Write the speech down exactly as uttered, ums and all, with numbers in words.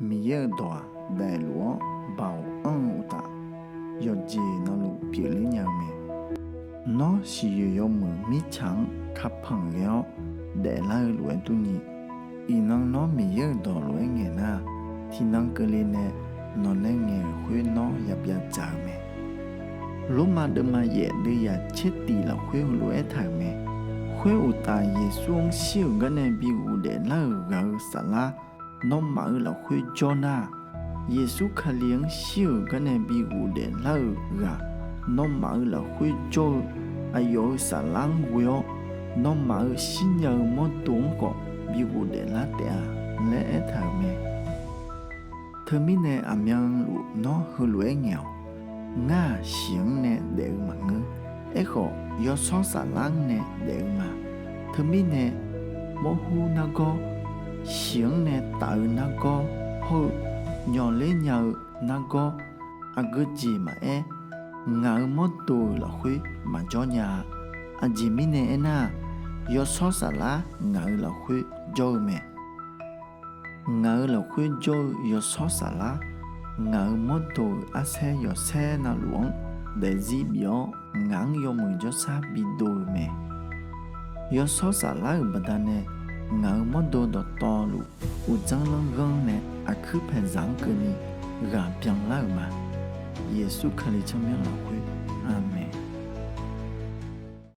Miqyaer-euq dawq-aq daefluf-awr baoq anr-eu uqtaf, yawqjeq navluf pyeufler nya-eu mae. Nawr siqyoeq yawmuiq mirtsaq-anr kapanq ghae-awr daeflar-eu lof-aer durni, iqnan nawr Miqyaer-euq dawq lof-aer ngaeq nar-aq, tiqnan keuvle nae nawqnae ngaeq-euq khoer nawr yabyav dzaq-eu mae. Lormav deuvma yaef deuvyaq tser tiq lafkhoer heulof-aer aertaq-euq mae. Khoeruqtaf, Yeqsur-anr shir-euq garnae bi ghofdaef lar-euq ghaq-eu saflar, nawmaf-euq lafkhoer jawr nar-aq, Yeqsur Kali-anr shir-euq garnae bi ghofdaef lar-euq ghaq, nawmaf-euq lafkhoer jawr-eu aqyawf-euq saflar-anr ghoe-awr, nawmaf-euq shirnya-eu mawrdo-anr khawf bi ghofdaef lar taef-a laer aertaq-euq mae. Teumirnae aqmyanluf nawr heulof-aer ngaeq-awq. Ngar-aq shiq-anr nae daef-eu maqngeur. Aerkhawf, yawshawr saflar-anr nae daef-eu ma. Teumirnae mawrhur nargawr, shiq-anr nae taf-eu nargawr hawr-eu nyawqler nya-eu nargawr, aqgeu jeq maqaer, ngaq-euq mawrdo-euq lafkhoer maqjawr nya-a. Aqjeq mirnae aernar-aq, yawshawr saflar ngaq-euq lafkhoer jawr-eu mae. Ngaq-euq lafkhoer jawr-eu yawshawr saflar, ngaq-euq mawrdo-euq arsaer yawqsaer navluf-anr daefzir bif-awr, ngaq-anr yawmuiq jawrshar bidov-eu mae. Yawshawr saflar-euq baqdanae, ngaq-euq mawrdo dawqtawvluf uqdzanr lanrghanr nae aqkuir paeqzaq-anr keuvni ghaq byanlar-euq ma. Yeqsur Kali tsawrmyanr lafkhoer, aqmeq.